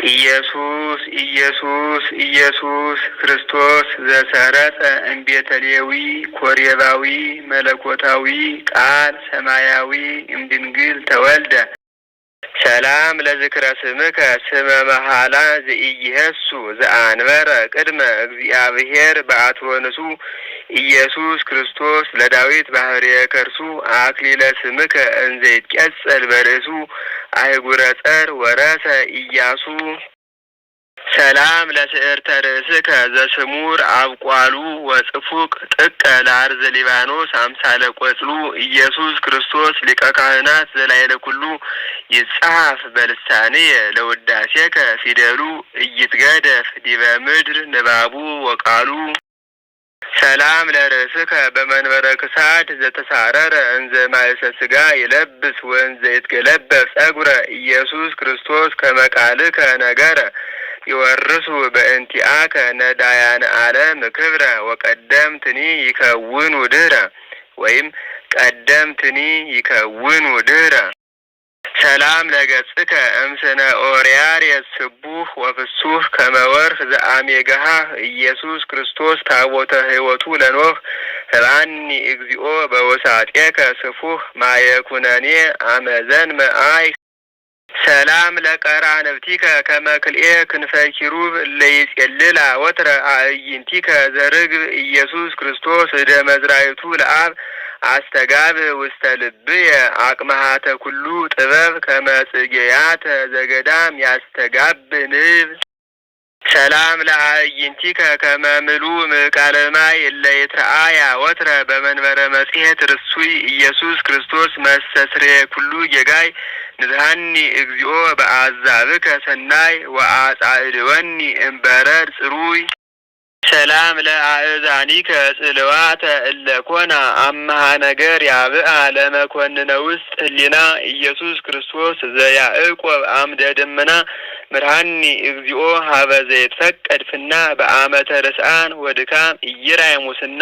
ኢየሱስ ኢየሱስ ኢየሱስ ክርስቶስ ዘሰረጸ እምቤተ ሌዊ ኮሬባዊ መለኮታዊ ቃል ሰማያዊ እምድንግል ተወልደ። ሰላም ለዝክረ ስምከ ስመ መሃላ ዘኢይሄሱ ዘአንበረ ቅድመ እግዚአብሔር በአትወንሱ ኢየሱስ ክርስቶስ ለዳዊት ባህርየ ከርሱ አክሊለ ስምከ እንዘ ይትቀጸል በርእሱ አህጉረ ጸር ወረሰ ኢያሱ። ሰላም ለስዕርተ ርእስከ ዘስሙር አብቋሉ ወጽፉቅ ጥቀ ለአርዘ ሊባኖስ አምሳለ ቆጽሉ ኢየሱስ ክርስቶስ ሊቀ ካህናት ዘላዕለ ኩሉ ይጻሐፍ በልሳንየ ለውዳሴከ ፊደሉ ኢይትገደፍ ዲበ ምድር ንባቡ ወቃሉ። ሰላም ለርእስከ በመንበረ ክሳድ ዘተሳረረ እንዘ ማእሰ ስጋ ይለብስ ወእንዘ ይትገለበብ ጸጉረ ኢየሱስ ክርስቶስ ከመ ቃልከ ነገረ ይወርሱ በእንቲአከ ነዳያነ ዓለም ክብረ ወቀደምትኒ ይከውኑ ድህረ ወይም ቀደምትኒ ይከውኑ ድህረ። ሰላም ለገጽከ እምስነ ኦርያርየስ ስቡህ ወፍሱህ ከመ ወርህ ዘአሜገሃ ኢየሱስ ክርስቶስ ታቦተ ሕይወቱ ለኖህ ህብአኒ እግዚኦ በውሳጤከ ስፉህ ማየኩነኔ አመዘን መአይ። ሰላም ለቀራንብቲከ ከመ ክልኤ ክንፈ ኪሩብ እለ ይጼልላ ወትረ አዕይንቲከ ዘርግብ ኢየሱስ ክርስቶስ እደ መዝራእቱ ለአብ አስተጋብ ውስተ ልብየ አቅመሃተ ኩሉ ጥበብ ከመ ጽጌያተ ዘገዳም ያስተጋብ ንብ። ሰላም ለአዕይንቲከ ከመ ምሉእ ምቃለ ማይ እለ ይትረአያ ወትረ በመንበረ መጽሔት ርሱይ ኢየሱስ ክርስቶስ መስተስርየ ኩሉ ጌጋይ ንዝሃኒ እግዚኦ በአዛብከ ሰናይ ወአጻእድወኒ እምበረድ ጽሩይ። ሰላም ለአእዛኒከ ጽልዋተ እለ ኮና አምሃ ነገር ያብአ ለመኮንነ ውስጥ ህሊና ኢየሱስ ክርስቶስ ዘያዕቆብ አምደ ደመና ምርሃኒ እግዚኦ ሀበ ዘይትፈቀድ ፍና በአመተ ርስአን ወድካም ኢይራይ ሙስና።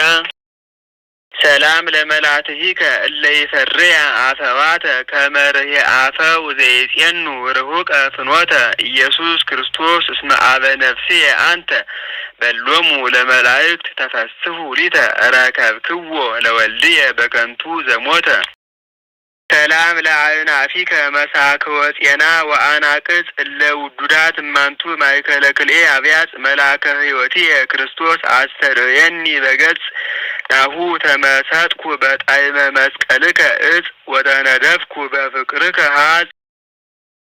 ሰላም ለመላትሂከ እለ ይፈርያ አፈዋተ ከመ ርሄ አፈው ዘይጼኑ ርሁቀ ፍኖተ ኢየሱስ ክርስቶስ እስመ አበ ነፍስየ አንተ በሎሙ ለመላእክት ተፈስሑ ሊተ ረከብክዎ ለወልድየ በከንቱ ዘሞተ። ሰላም ለአእናፊከ መሳክወ ጼና ወአናቅጽ እለ ውዱዳት እማንቱ ማእከለ ክልኤ አብያጽ መላከ ሕይወትየ ክርስቶስ አስተርእየኒ በገጽ ናሁ ተመሰጥኩ በጣዕመ መስቀልከ እጽ ወተነደፍኩ በፍቅርከ ሀጽ።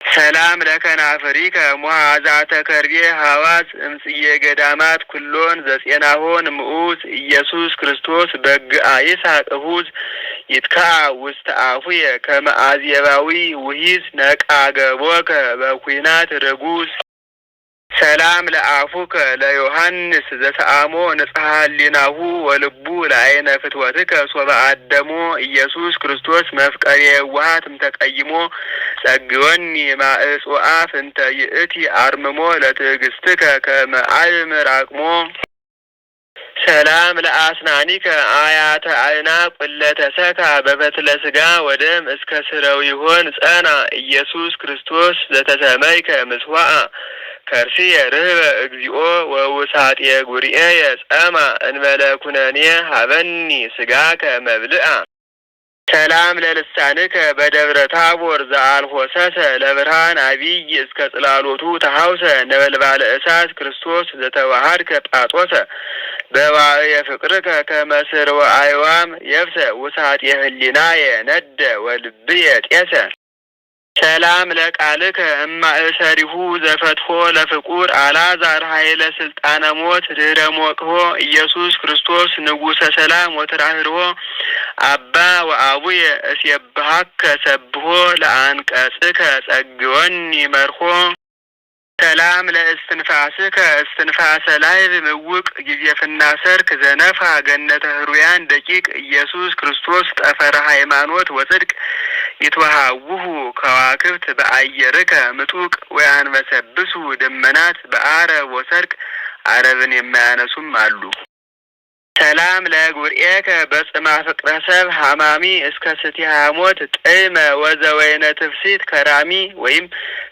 ሰላም ለከናፍሪከ ሙሃዛተ ከርቤ ሀዋዝ እምጽዬ ገዳማት ኩሎን ዘጼናሆን ምዑዝ ኢየሱስ ክርስቶስ በግአ ይስሐቅ እሁዝ ይትከዓ ውስተ አፉየ ከመ አዝየባዊ ውሂዝ ነቃ ገቦከ በኩናት ርጉዝ። ሰላም ለአፉከ ለዮሐንስ ዘሰአሞ ንጽሐ ህሊናሁ ወልቡ ለአይነ ፍትወትከ ሶበ አደሞ ኢየሱስ ክርስቶስ መፍቀሬ የዋሃት እምተቀይሞ ጸግወኒ ማእጽአፍ እንተ ይእቲ አርምሞ ለትዕግስትከ ከመ አእምር አቅሞ። ሰላም ለአስናኒከ አያተ አዕናቅ እለ ተሰካ በፈትለ ስጋ ወደም እስከ ስረው ይሆን ጸና ኢየሱስ ክርስቶስ ዘተሰመይከ ምስዋአ ከርስየ ርህበ እግዚኦ ወውሳጤ ጉርኤየ ጸማ እንበለ ኩነኔ ሀበኒ ስጋከ መብልአ። ሰላም ለልሳንከ በደብረ ታቦር ዘአልሆሰሰ ለብርሃን አቢይ እስከ ጽላሎቱ ተሐውሰ ነበልባለ እሳት ክርስቶስ ዘተዋሃድከ ጳጦሰ በዋዕየ ፍቅርከ ከመ ስርወ አዕዋም የብሰ ውሳጤ ህሊናየ ነደ ወልብየ ጤሰ። ሰላም ለቃልከ እማእሰሪሁ ዘፈትሖ ለፍቁር አልዓዛር ኃይለ ስልጣነ ሞት ድህረ ሞቅሆ ኢየሱስ ክርስቶስ ንጉሰ ሰላም ወተራህርሆ አባ ወአቡየ እስየብሃከ ሰብሖ ለአንቀጽከ ጸግወኒ መርሖ። ሰላም ለእስትንፋስከ እስትንፋሰ ላይብ ምውቅ ጊዜ ፍናሰርክ ዘነፋ ገነተ ህሩያን ደቂቅ ኢየሱስ ክርስቶስ ጠፈረ ሃይማኖት ወጽድቅ ይትወሃውሁ ከዋክብት በአየርከ ምጡቅ ወያንበሰብሱ ደመናት በአረብ ወሰርቅ አረብን የማያነሱም አሉ። ሰላም ለጉርኤከ በጽማ ፍቅረ ሰብ ሀማሚ እስከ ስቲሃ ሞት ጥዕመ ወዘወይነ ትፍሲት ከራሚ ወይም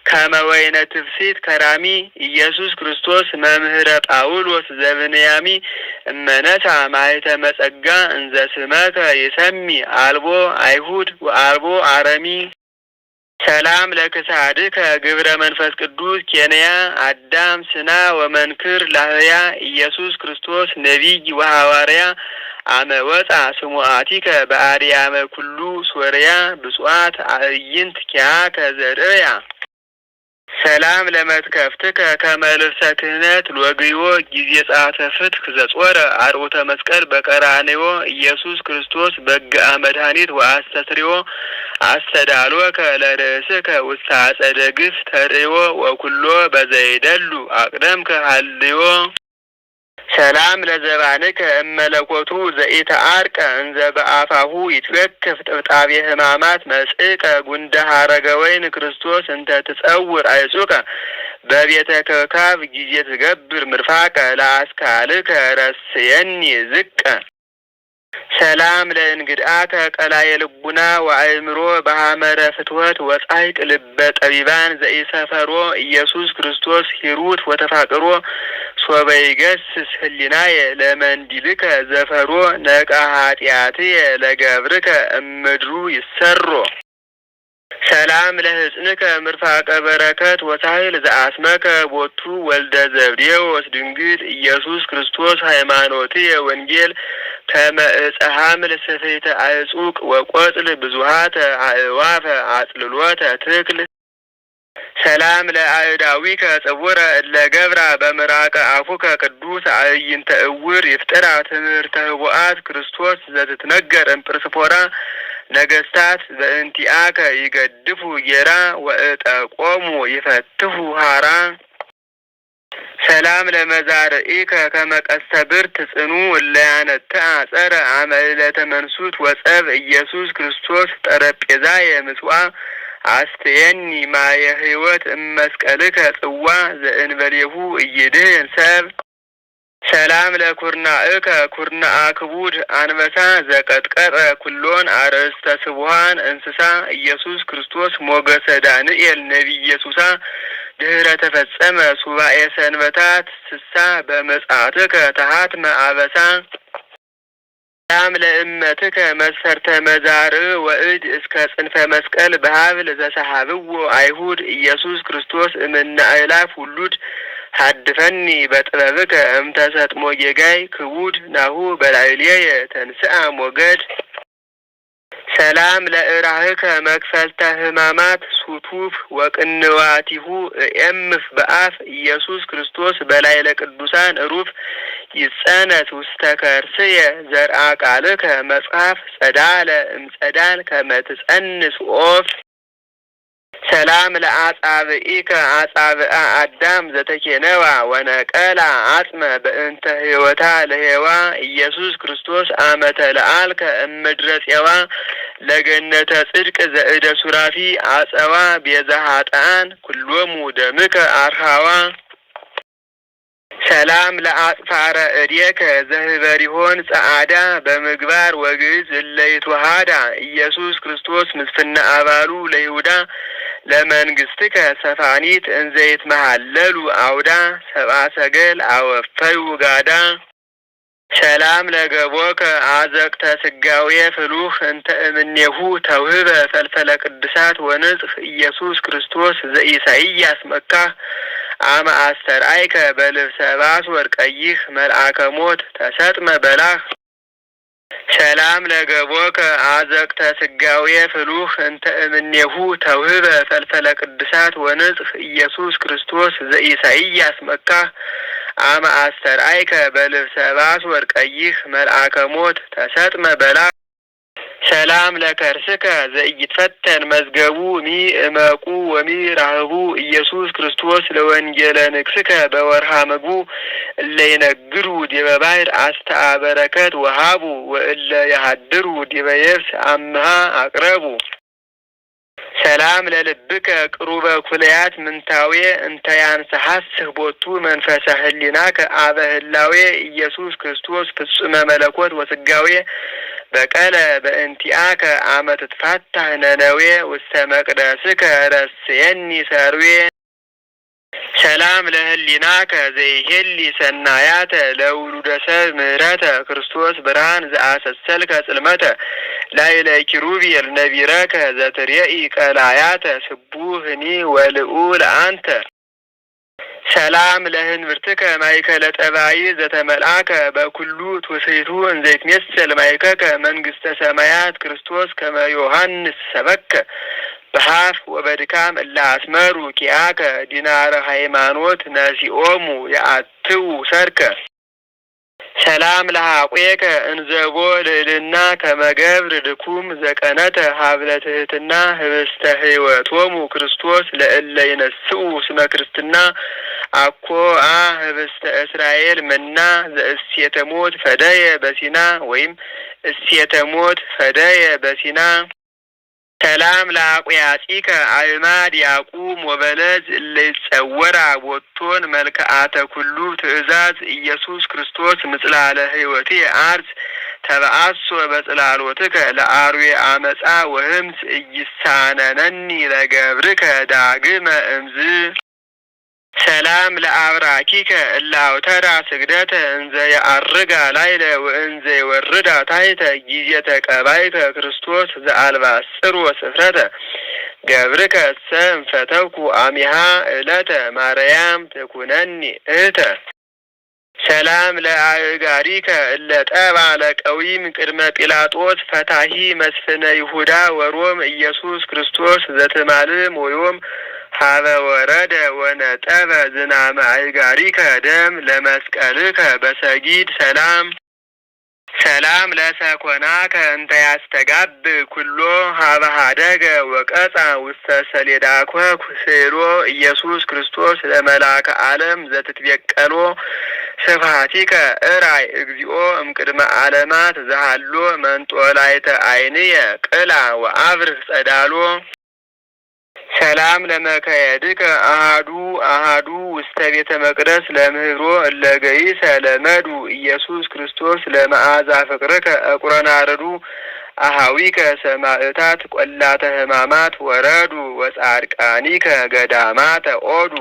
ከመ ወይነ ትፍሲት ከራሚ ኢየሱስ ክርስቶስ መምህረ ጳውሎስ ዘብንያሚ እመነሳ ማኅተመ ጸጋ እንዘ ስመከ ይሰሚ አልቦ አይሁድ ወአልቦ አረሚ። ሰላም ለክሳድከ ግብረ መንፈስ ቅዱስ ኬንያ አዳም ስና ወመንክር ላህያ ኢየሱስ ክርስቶስ ነቢይ ወሐዋርያ አመ ወፃ ስሙአቲከ በአርያመ ኩሉ ሶርያ ብፁዓት አዕይንት ኪያከ ዘርእያ። ሰላም ለመትከፍትከ ከመ ልብሰ ክህነት ሎግዮ ጊዜ ጸአተ ፍትሕ ዘጾረ አርዑተ መስቀል በቀራንዮ ኢየሱስ ክርስቶስ በግአ መድኃኒት ወአስተስርዮ አስተዳሎከ ለርእስከ ውስተ አጸደ ግፍ ተርእዮ ወኩሎ በዘይደሉ አቅደምከ ሀልዮ። ሰላም ለዘባንከ እመለኮቱ ዘኢተአርቀ እንዘ በአፋሁ ይትወክፍ ጥብጣቤ ሕማማት መጽእቀ ጉንደ ሐረገ ወይን ክርስቶስ እንተ ትጸውር አይጹቀ በቤተ ከብካብ ጊዜ ትገብር ምርፋቀ ለአስካልከ ረስየኒ ዝቀ። ሰላም ለእንግድአከ ቀላየ ልቡና ወአእምሮ በሐመረ ፍትወት ወጻይቅ ልበ ጠቢባን ዘኢሰፈሮ ኢየሱስ ክርስቶስ ሂሩት ወተፋቅሮ ሶበ ይገስስ ህሊናየ ለመንዲልከ ዘፈሮ ነቃ ኃጢአትየ ለገብርከ እምድሩ ይሰሮ። ሰላም ለሕጽንከ ምርፋቀ በረከት ወሳይል ዘአስመከ ቦቱ ወልደ ዘብዴዎስ ድንግል ኢየሱስ ክርስቶስ ሃይማኖትየ ወንጌል ከመ ዕፀ ሐምል ስፍሕተ አዕጹቅ ወቆጽል ብዙሃተ አዕዋፈ አጽልሎተ ትክል። ሰላም ለአእዳዊከ ጽውረ እለ ገብራ በምራቀ አፉከ ቅዱስ አዕይንተ እውር ይፍጥራ ትምህርተ ህቡአት ክርስቶስ ዘትትነገር እምጵርስፎራ ነገስታት በእንቲአከ ይገድፉ ጌራ ወእጠቆሙ ይፈትሁ ሀራ። ሰላም ለመዛርኢከ ከመ ቀስተ ብርት ጽኑ እለ ያነትአ ጸረ አመ ዕለተ መንሱት ወጸብ ኢየሱስ ክርስቶስ ጠረጴዛየ ምጽዋ አስትየኒ ማየ ሕይወት እመስቀልከ ጽዋ ዘእንበሌሁ ኢይድህን ሰብ። ሰላም ለኩርናእከ ኩርናአ ክቡድ አንበሳ ዘቀጥቀጠ ኩሎን አርእስተ ስቡሃን እንስሳ ኢየሱስ ክርስቶስ ሞገሰ ዳንኤል ነቢየ ሱሳ ድህረ ተፈጸመ ሱባኤ ሰንበታት ስሳ በምጽአትከ ተሃትመ አበሳ። ሰላም ለእመትከ መስፈርተ መዛርዕ ወእድ እስከ ጽንፈ መስቀል በሀብል ዘሰሃብዎ አይሁድ ኢየሱስ ክርስቶስ እምነ አእላፍ ውሉድ ሀድፈኒ በጥበብከ እምተሰጥሞ ጌጋይ ክቡድ ናሁ በላዕሌየ ተንስአ ሞገድ። ሰላም ለእራህከ መክፈልተ ሕማማት ሱቱፍ ወቅንዋቲሁ እኤምፍ በአፍ ኢየሱስ ክርስቶስ በላዕለ ቅዱሳን እሩፍ ይጸነት ውስተ ከርስየ ዘርአ ቃልከ መጽሐፍ ጸዳለ እምጸዳል ከመ ትጸንስ ኦፍ። ሰላም ለአጻብኢከ አጻብአ አዳም ዘተኬነዋ ወነቀላ አጽመ በእንተ ሕይወታ ለሔዋ ኢየሱስ ክርስቶስ አመተ ለአልከ እምድረ ፄዋ ለገነተ ጽድቅ ዘእደ ሱራፊ አጸዋ ቤዛ ኃጥአን ኩሎሙ ደምከ አርሃዋ። ሰላም ለአጽፋረ እዴከ ዘህበሪሆን ጸዓዳ በምግባር ወግዕዝ እለ ይትወሃዳ ኢየሱስ ክርስቶስ ምስፍና አባሉ ለይሁዳ ለመንግስትከ ሰፋኒት እንዘይት መሃለሉ አውዳ ሰብአ ሰገል አወፈዩ ጋዳ። ሰላም ለገቦከ አዘቅተ ስጋዌ ፍሉህ እንተ እምኔሁ ተውህበ ፈልፈለ ቅድሳት ወንጽሕ ኢየሱስ ክርስቶስ ዘኢሳይያስ መካህ አመ አስተርአይከ በልብሰ ባስወር ቀይህ መልአከ ሞት ተሰጥመ በላህ። ሰላም ለገቦከ አዘቅተ ስጋዌ ፍሉህ እንተ እምኔሁ ተውህበ ፈልፈለ ቅድሳት ወንጽሕ ኢየሱስ ክርስቶስ ዘኢሳይያስ መካህ አመ አስተርአይከ በልብሰ ባስወር ቀይህ መልአከ ሞት ተሰጥመ በላህ። ሰላም ለከርስከ ዘኢይትፈተን መዝገቡ ሚ እመቁ ወሚ ራህቡ ኢየሱስ ክርስቶስ ለወንጌለ ንግስከ በወርሃ ምግቡ እለ ይነግዱ ዲበ ባሕር አስተአ በረከት ወሃቡ ወእለ ያሃድሩ ዲበ የብስ አምሃ አቅረቡ። ሰላም ለልብከ ቅሩበ ኩለያት ምንታዌ እንተ ያንሰሐስህ ቦቱ መንፈሰ ህሊናከ አበ ህላዌ ኢየሱስ ክርስቶስ ፍጹመ መለኮት ወስጋዌ በቀለ በእንቲአከ አመ ትትፋታህ ነነዌ ውስተ መቅደስከ ረስየኒ ሰርዌ። ሰላም ለህሊናከ ዘይሄሊ ሰናያተ ለውሉደ ሰብ ምህረተ ክርስቶስ ብርሃን ዘአሰሰልከ ጽልመተ ላዕለ ኪሩቤል ነቢረከ ዘትሬኢ ቀላያተ ስቡህኒ ወልዑል አንተ። ሰላም ለህንብርትከ ማእከለ ጠባይ ዘተመልአከ በኩሉ ትውስሂቱ እንዘይትሜሰል ማእከከ መንግስተ ሰማያት ክርስቶስ ከመ ዮሐንስ ሰበከ በሀፍ ወበድካም እለ አስመሩ ኪያከ ዲናረ ሃይማኖት ነሲኦሙ የአትው ሰርከ። ሰላም ለሐቆከ እንዘቦ ልዕልና ከመገብር ድኩም ዘቀነተ ሀብለ ትህትና ህብስተ ህይወቶሙ ክርስቶስ ለእለ ይነስኡ ስመ ክርስትና አኮ አ ህብስተ እስራኤል መና ዘእሴተ ሞት ፈደየ በሲና ወይም እሴተ ሞት ፈደየ በሲና። ሰላም ለአቁያጺከ አእማድ ያቁም ወበለዝ እለ ይጸወራ ቦቶን መልክአተ ኩሉ ትእዛዝ ኢየሱስ ክርስቶስ ምጽላለ ህይወቴ አርዝ ተበአሶ በጽላሎትከ ለአርዌ አመፃ ወህምስ እይሳነነኒ ለገብርከ ዳግመ እምዝ። ሰላም ለአብራኪከ እላውተራ ስግደተ እንዘ የዐርጋ ላዕለ ወእንዘ ይወርዳ ታሕተ ጊዜ ተቀባይከ ክርስቶስ ዘአልባስጥሮ ስፍረተ ገብርከ እሰ እምፈተውኩ አሚሃ ዕለተ ማርያም ትኩነኒ እህተ። ሰላም ለአእጋሪከ እለ ጠባ ለቀዊም ቅድመ ጲላጦስ ፈታሂ መስፍነ ይሁዳ ወሮም ኢየሱስ ክርስቶስ ዘትማልም ወዮም ሀበ ወረደ ወነጠበ ዝናመ አእጋሪከ ደም ለመስቀልከ በሰጊድ ሰላም። ሰላም ለሰኮናከ እንተ ያስተጋብ ኩሎ ሀበ ሀደገ ወቀጻ ውስተ ሰሌዳኮ ስዕሎ ኢየሱስ ክርስቶስ ለመላከ ዓለም ዘትትቤቀሎ ስብሐቲከ እራይ እግዚኦ እምቅድመ ዓለማት ዘሃሎ መንጦላይተ ዓይንየ ቅላ ወአብርህ ጸዳሎ። ሰላም ለመካየድከ አሃዱ አሃዱ ውስተ ቤተ መቅደስ ለምህሮ እለ ገይሰ ለመዱ ኢየሱስ ክርስቶስ ለመዓዛ ፍቅርከ እቁረናርዱ አሃዊከ ሰማዕታት ቆላተ ሕማማት ወረዱ ወጻድቃኒከ ገዳማተ ኦዱ።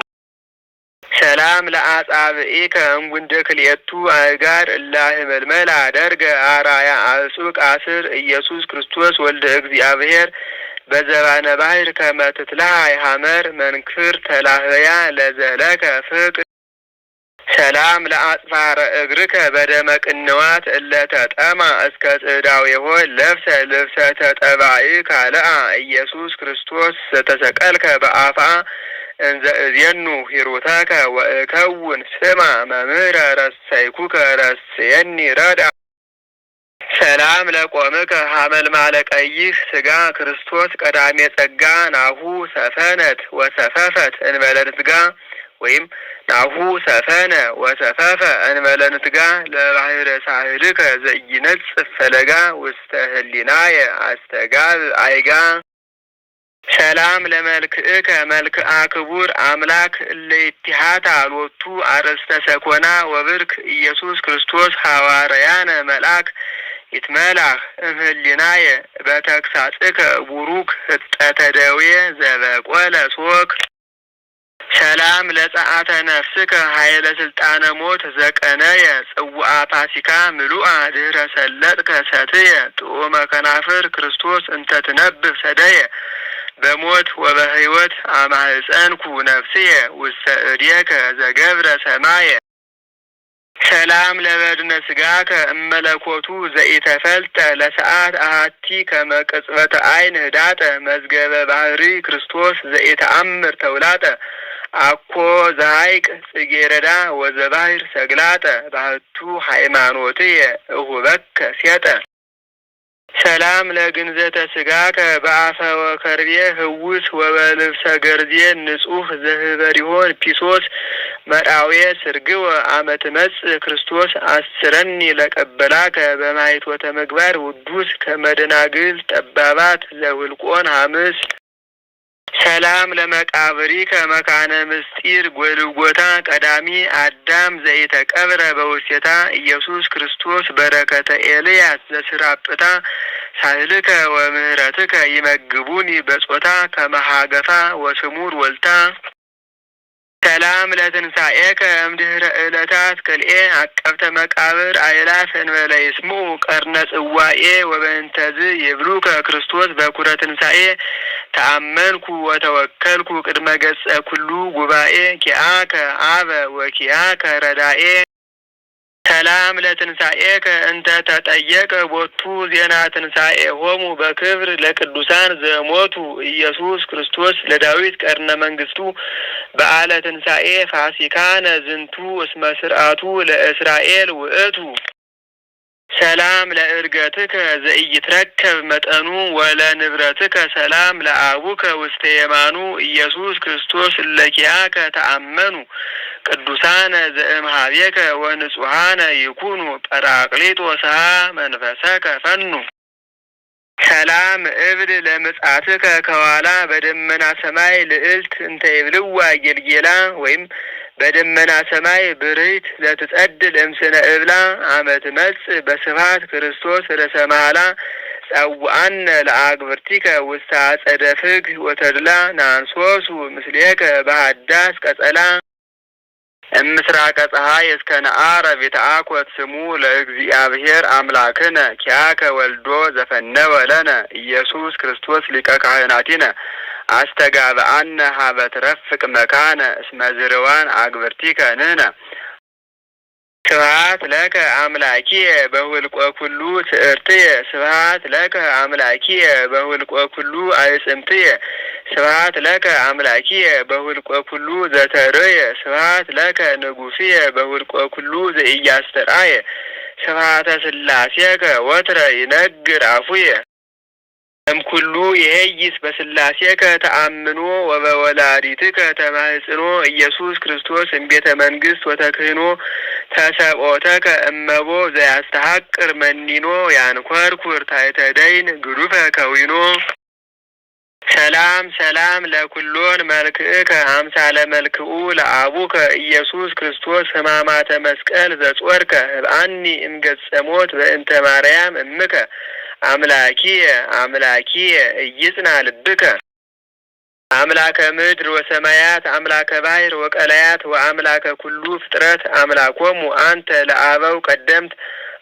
ሰላም ለአጻብዒከ እንጉንደ ክልኤቱ አእጋር እላህ መልመላ ደርገ አራያ አዕጹቅ አስር ኢየሱስ ክርስቶስ ወልደ እግዚአብሔር በዘባነ ባሕር ከመ ትትለሃይ ሐመር መንክር ተላህያ ለዘለከ ፍቅር። ሰላም ለአጽፋረ እግርከ በደመ ቅንዋት እለ ተጠማ እስከ ጽዳዌሆን ለብሰ ልብሰ ተጠባኢ ካልአ ኢየሱስ ክርስቶስ ዘተሰቀልከ በአፍአ እንዘ እዜኑ ሂሩተከ ወእከውን ስማ መምህረ ረሰይኩከ ረስየኒ ረዳ። ሰላም ለቆምከ ሀመልማለ ቀይህ ስጋ ክርስቶስ ቀዳሜ ጸጋ ናሁ ሰፈነት ወሰፈፈት እንበለ ንትጋ ወይም ናሁ ሰፈነ ወሰፈፈ እንበለ ንትጋ ለባሕረ ሳህልከ ዘኢይነጽፍ ፈለጋ ውስተ ህሊናየ አስተጋብ አይጋ። ሰላም ለመልክእከ መልክአ ክቡር አምላክ እለ ይትሃታ ሎቱ አርእስተ ሰኮና ወብርክ ኢየሱስ ክርስቶስ ሐዋርያነ መልአክ ይትመላህ እምህሊናየ በተግሳጽከ ቡሩክ ህጠተ ደዌ ዘበቆለ ሶክ። ሰላም ለጸአተ ነፍስከ ኃይለ ስልጣነ ሞት ዘቀነየ ጽዋአ ፋሲካ ምሉአ ድህረ ሰለጥከ ሰትየ ጥዑመ ከናፍር ክርስቶስ እንተ ትነብብ ሰደየ በሞት ወበሕይወት አማህፀንኩ ነፍስየ ውስተ እዴከ ዘገብረ ሰማየ። ሰላም ለበድነ ስጋከ እመለኮቱ ዘኢተፈልጠ ለሰዓት አሐቲ ከመ ቅጽበተ ዓይን ህዳጠ መዝገበ ባህሪ ክርስቶስ ዘኢተአምር ተውላጠ አኮ ዘሐይቅ ጽጌረዳ ወዘባሕር ሰግላጠ ባህቱ ሃይማኖትየ እሁበከ ሴጠ። ሰላም ለግንዘተ ስጋከ በአፈ ወከርቤ ህውስ ወበልብሰ ገርዜ ንጹህ ዘህበሪሆን ፒሶስ መርአዌ ስርግወ አመ ትመጽእ ክርስቶስ አስረኒ ለቀበላከ በማይቶተ ምግባር ውዱስ ከመደናግል ጠባባት ዘውልቆን ሐምስ። ሰላም ለመቃብሪከ መካነ ምስጢር ጎልጎታ ቀዳሚ አዳም ዘኢተቀብረ በውስቴታ ኢየሱስ ክርስቶስ በረከተ ኤልያስ ዘስራጵታ ሳህልከ ወምህረትከ ይመግቡኒ በጾታ ከመሃገፋ ወስሙር ወልታ። ሰላም ለትንሣኤከ እምድኅረ ዕለታት ክልኤ አቀብተ መቃብር አእላፍ እንበለ ይስምዑ ቀርነ ጽዋኤ ወበእንተዝ ይብሉከ ክርስቶስ በኩረ ትንሣኤ ተአመንኩ ወተወከልኩ ቅድመ ገጸ ኩሉ ጉባኤ ኪአከ አበ ወኪአከ ረዳኤ። ሰላም ለትንሣኤከ እንተ ተጠየቀ ቦቱ ዜና ትንሣኤ ሆሙ በክብር ለቅዱሳን ዘሞቱ ኢየሱስ ክርስቶስ ለዳዊት ቀርነ መንግስቱ በዓለ ትንሣኤ ፋሲካነ ዝንቱ እስመ ስርዓቱ ለእስራኤል ውእቱ። ሰላም ለዕርገትከ ዘኢይትረከብ መጠኑ ወለንብረትከ ሰላም ለአቡከ ውስተ የማኑ ኢየሱስ ክርስቶስ ለኪያከ ተአመኑ ቅዱሳነ ዘእምኀቤከ ወንጹሐነ ይኩኑ ጰራቅሊጦስሃ መንፈሰከ ፈኑ። ሰላም እብል ለምጽአትከ ከኋላ በደመና ሰማይ ልዕልት እንተ ይብልዋ ጌልጌላ ወይም በደመና ሰማይ ብርህት ለትጸድል እምስነ እብላ አመ ትመጽእ በስብሐት ክርስቶስ ርእሰ መሐላ ጸውአነ ለአግብርቲከ ውስተ አጸደ ፍግ ወተድላ ናንሶሱ ምስሌከ በሃዳስ ቀጸላ። እምስራቀ ፀሐይ እስከ ነአረ ቤተአኮት ስሙ ለእግዚአብሔር አምላክነ ኪያከ ወልዶ ዘፈነወ ለነ ኢየሱስ ክርስቶስ ሊቀ ካህናቲነ አስተጋብአነ ሀበ ትረፍቅ መካነ እስመ ዝርዋን አግብርቲከ ንሕነ። ስብሐት ለከ አምላኪየ በሁልቆ ኩሉ ትእርትየ ስብሐት ለከ አምላኪየ በሁልቆ ኩሉ አዕጽምትየ ስብሐት ለከ አምላኪየ በሁልቆ ኩሉ ዘተርእየ ስብሐት ለከ ንጉሥየ በሁልቆ ኩሉ ዘኢያስተርአየ ስብሐተ ሥላሴከ ወትረ ይነግር አፉየ። እምኩሉ ይሄይስ በሥላሴከ ተአምኖ ወበወላዲትከ ተማህጽኖ ኢየሱስ ክርስቶስ እምቤተ መንግስት ወተክህኖ ተሰብኦተከ እመቦ ዘያስተሐቅር መኒኖ ያንኮርኩር ታሕተ ደይን ግዱፈ ከዊኖ። ሰላም ሰላም ለኩሎን መልክዕከ አምሳለ መልክዑ ለአቡከ ኢየሱስ ክርስቶስ ሕማማተ መስቀል ዘጾርከ ህብአኒ እምገጸ ሞት በእንተ ማርያም እምከ አምላኪየ አምላኪየ ኢይጽና ልብከ። አምላከ ምድር ወሰማያት አምላከ ባሕር ወቀላያት ወአምላከ ኩሉ ፍጥረት አምላኮሙ አንተ ለአበው ቀደምት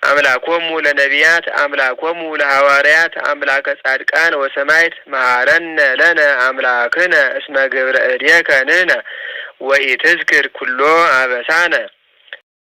አምላኮሙ ለነቢያት አምላኮሙ ለሐዋርያት አምላከ ጻድቃን ወሰማዕት መሐረነ ለነ አምላክነ እስመ ግብረ እዴከ ንሕነ ወኢትዝክር ኩሎ አበሳነ።